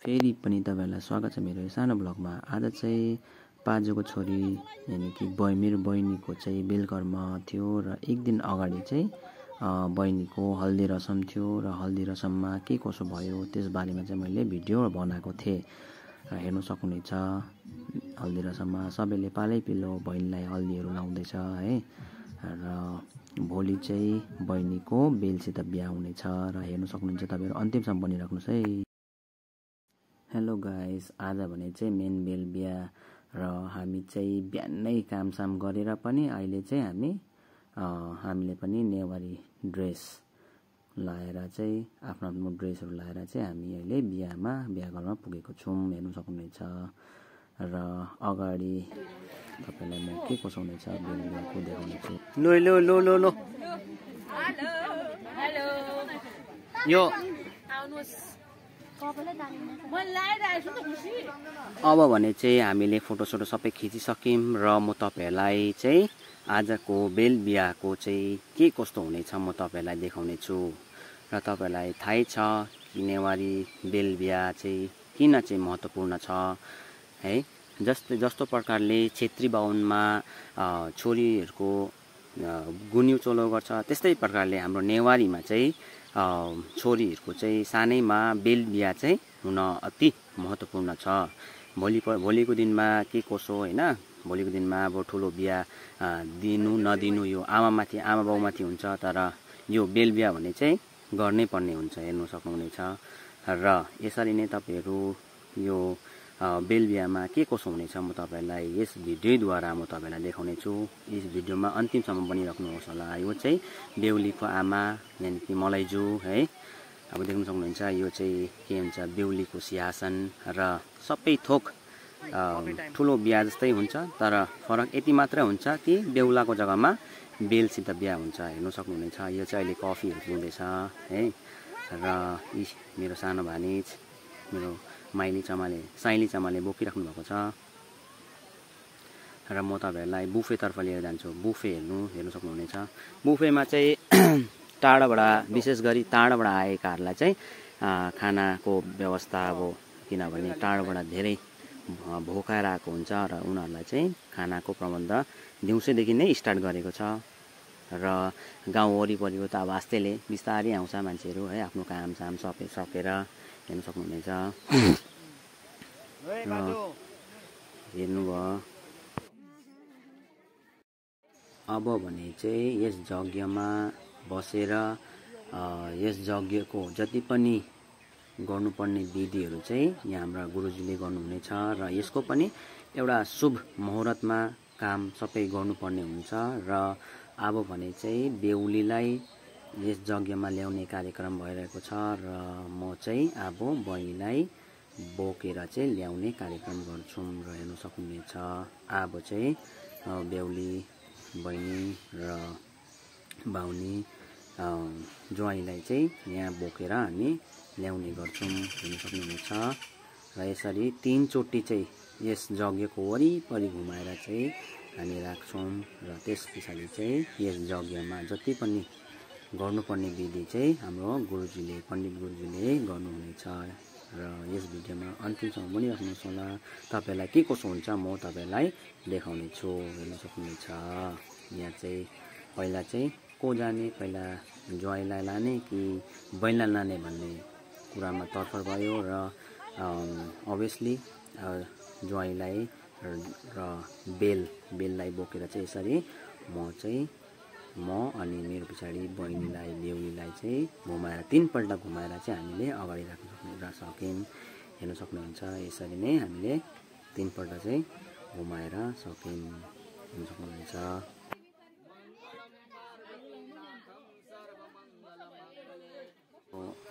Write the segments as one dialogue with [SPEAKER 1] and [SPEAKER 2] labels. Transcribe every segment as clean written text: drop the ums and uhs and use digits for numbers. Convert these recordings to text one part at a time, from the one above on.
[SPEAKER 1] फेरि पनि तपाईहरुलाई स्वागत छ मेरो यो सानो ब्लगमा। आज चाहिँ पाजुको छोरी यानी कि मेरो बहिनीको चाहिँ बेलकर्म थियो र एक दिन अगाडि चाहिँ बहिनीको हल्दी रसम थियो र हल्दी रसममा के कसो भयो त्यस बारेमा चाहिँ मैले भिडियो बनाएको थिएँ र हेर्न सक्नुहुनेछ। हल्दी रसममा सबैले पालैपिलो बहिनीलाई हल्दीहरू लाउँदैछ है र भोलि चाहिँ बहिनीको बेलसित बिहा हुनेछ र हेर्न सक्नुहुन्छ। तपाईहरु अन्तिमसम्म बनिराख्नुस् है। हेलो गाइस, आज भने चाहिँ मेन बेल बिहा र हामी चाहिँ बिहानै कामसाम गरेर पनि अहिले चाहिँ हामीले पनि नेवारी ड्रेस लाएर चाहिँ आफ्नो ड्रेसहरू लाएर चाहिँ हामी अहिले बिहाघरमा पुगेको छौँ। हेर्न सक्नुहुनेछ र अगाडि तपाईलाई म के कसो हुनेछ बेल बिहाको देखाउनेछु। लो लो लो लो लो हेलो हेलो यो अब भने चाहिँ हामीले फोटोसोटो सबै खिचिसक्यौँ र म तपाईहरुलाई चाहिँ आजको बेल बिहाको चाहिँ के कस्तो हुनेछ म तपाईहरुलाई देखाउने छु। र तपाईहरुलाई थाहै छ कि नेवारी बेल बिहा चाहिँ किन चाहिँ महत्त्वपूर्ण छ है। जस्तो प्रकारले क्षेत्री बाहुनमा छोरीहरुको गुन्यु चोलो गर्छ त्यस्तै प्रकारले हाम्रो नेवारीमा चाहिँ छोरीहरुको चाहिँ सानैमा बेल बिहा चाहिँ हुन अति महत्त्वपूर्ण छ। भोलिको दिनमा के कसो हैन, भोलिको दिनमा अब ठुलो बिहा दिनु नदिनु यो आमा बाउमाथि हुन्छ, तर यो बेल बिहा भने चाहिँ गर्नै पर्ने हुन्छ। हेर्न सक्नुहुनेछ र यसरी नै तपाईहरु यो बेल बिहामा के कसो हुनेछ म तपाईहरुलाई यस भिडियोद्वारा म तपाईहरुलाई देखाउने छु। यस भिडियोमा अन्तिमसम्म बनिराख्नुहोस् होला। यो चाहिँ बेहुलीको आमा यानी कि मलाइजु है। अब देख्न सक्नुहुन्छ यो चाहिँ के हुन्छ बेहुलीको सिंहासन र सबै थोक ठुलो बिहा जस्तै हुन्छ, तर फरक यति मात्र हुन्छ कि बेहुलाको जग्गामा बेलसित बिहा हुन्छ। हेर्न सक्नुहुनेछ यो चाहिँ अहिले कफीहरु पिउँदैछ है र मेरो सानो भानिज मेरो साइली चमाले बोकिराख्नु भएको छ र म तपाईहरुलाई बुफेतर्फ लिएर जान्छु। बुफे हेर्न सक्नुहुनेछ। बुफेमा चाहिँ टाढाबाट विशेष गरी टाढाबाट आएकाहरूलाई चाहिँ खानाको व्यवस्था अब किनभने टाढाबाट धेरै भोकाएर आएको हुन्छ र उनीहरूलाई चाहिँ खानाको प्रबन्ध दिउँसैदेखि नै स्टार्ट गरेको छ र गाउँ वरिपरिको त अब आस्तेले बिस्तारै आउँछ मान्छेहरू है आफ्नो कामसाम सबै सकेर। हेर्न सक्नुहुनेछ हेर्नुभयो। अब भने चाहिँ यस यज्ञमा बसेर यस यज्ञको जति पनि गर्नुपर्ने विधिहरू चाहिँ यहाँ हाम्रा गुरुजीले गर्नुहुनेछ र यसको पनि एउटा शुभ मुहुर्तमा काम सबै गर्नुपर्ने हुन्छ र अब भने चाहिँ बेहुलीलाई यस यज्ञमा ल्याउने कार्यक्रम भइरहेको छ र म चाहिँ अब बहिनीलाई बोकेर चाहिँ ल्याउने कार्यक्रम गर्छु र हेर्न सक्नुहुनेछ। अब चाहिँ बेहुली बहिनी र बाहुनी ज्वाइँलाई चाहिँ यहाँ बोकेर हामी ल्याउने गर्छौँ। हेर्न सक्नुहुनेछ र यसरी 3 चोटि चाहिँ यस यज्ञको वरिपरि घुमाएर चाहिँ हामी राख्छौँ र त्यस पछाडि चाहिँ यस यज्ञमा जति पनि गर्नुपर्ने विधि चाहिँ हाम्रो पण्डित गुरुजीले गर्नुहुनेछ र यस भिडियोमा अन्तिमसम्म बनिराख्नुहोस् होला। तपाईहरुलाई के कसो हुन्छ म तपाईहरुलाई देखाउने छु। हेर्न सक्नुहुनेछ यहाँ चाहिँ पहिला चाहिँ को जाने, पहिला ज्वाइँलाई लाने कि बहिनीलाई लाने भन्ने कुरामा तर्फर भयो र अभियसली ज्वाइँलाई र बेललाई बोकेर चाहिँ यसरी म अनि मेरो पछाडि बहिनीलाई बेहुलीलाई चाहिँ घुमाएर 3 पल्ट घुमाएर चाहिँ हामीले अगाडि राख्न सक्यौँ। हेर्न सक्नुहुन्छ यसरी नै हामीले 3 पल्ट चाहिँ घुमाएर सक्यौँ। हेर्न सक्नुहुन्छ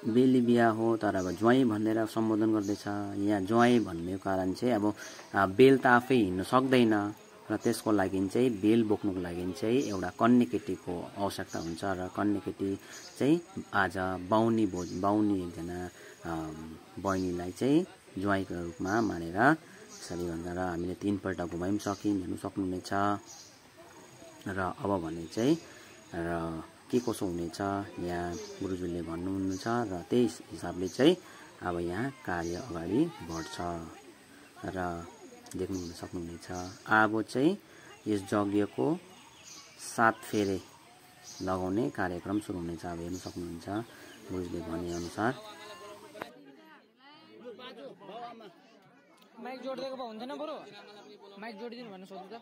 [SPEAKER 1] बेली बिहा हो तर अब ज्वाइँ भनेर सम्बोधन गर्दैछ। यहाँ ज्वाइँ भन्ने कारण चाहिँ अब बेल त आफै हिँड्न सक्दैन र त्यसको लागि चाहिँ बेल बोक्नुको लागि चाहिँ एउटा कन्ने केटीको आवश्यकता हुन्छ र कन्ने केटी चाहिँ आज बाहुनी एकजना बहिनीलाई चाहिँ ज्वाइँको रूपमा मानेर यसरी भनेर हामीले 3 पल्ट घुमाइम सक्यौँ। हेर्न सक्नुहुनेछ र अब भने चाहिँ र के कसो हुनेछ यहाँ गुरुजीले भन्नुहुन्छ र त्यही हिसाबले चाहिँ अब यहाँ कार्य अगाडि बढ्छ र देख्नु सक्नुहुनेछ। अब चाहिँ यस यज्ञको 7 फेरे लगाउने कार्यक्रम सुरु हुनेछ। अब हेर्न सक्नुहुन्छ गुरुजीले भने अनुसार।
[SPEAKER 2] माइक जोडिदिएको भए हुन्थेन बरु? माइक जोडिदिनु भन्नु सोध्नु त।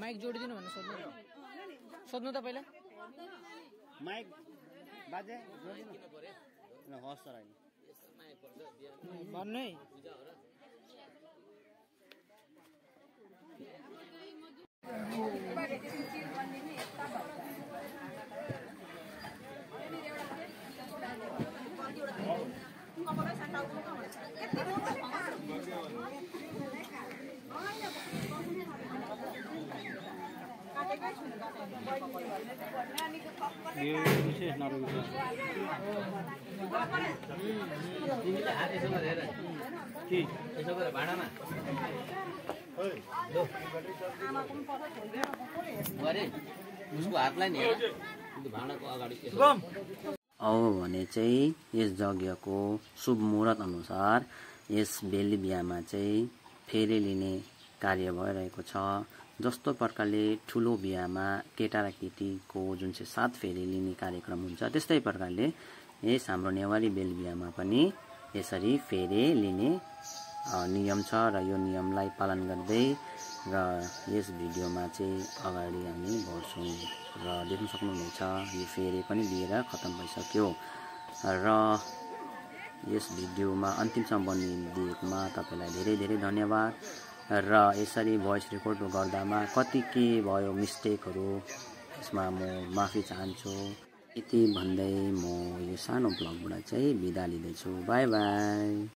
[SPEAKER 2] माइक जोडिदिनु भन्नु सोध्नु त पहिला।
[SPEAKER 1] माइक बाजे जोडिदिनु न हस् र हैन
[SPEAKER 2] भन्नु है।
[SPEAKER 1] यो विशेष नरोको तिमीले हात यसो गरेर के यसो गरेर भाडामा लो आमाको पनि पत्ता छोड्दियो गरे उसको हातलाई नि हेर त्यो भाडाको अगाडि त्यसो अब भने चाहिँ यस यज्ञको शुभ मुहूर्त अनुसार यस बेली बिहामा चाहिँ फेरे लिने कार्य भइरहेको छ। जस्तो प्रकारले ठुलो बिहामा केटा र केटीको जुन चाहिँ 7 फेरे लिने कार्यक्रम हुन्छ, त्यस्तै प्रकारले यस हाम्रो नेवारी बेली बिहामा पनि यसरी फेरे लिने नियम छ र यो नियमलाई पालन गर्दै र यस भिडियोमा चाहिँ अगाडि हामी बढ्छौँ र देख्न सक्नुहुनेछ यो फेरे पनि लिएर खतम भइसक्यो र यस भिडियोमा अन्तिमसम्म बनिदिएकोमा तपाईँलाई धेरै धेरै धन्यवाद र यसरी भोइस रेकर्ड गर्दामा कति के भयो मिस्टेकहरू यसमा म माफी चाहन्छु। यति भन्दै म यो सानो ब्लगबाट चाहिँ बिदा लिँदैछु। By by.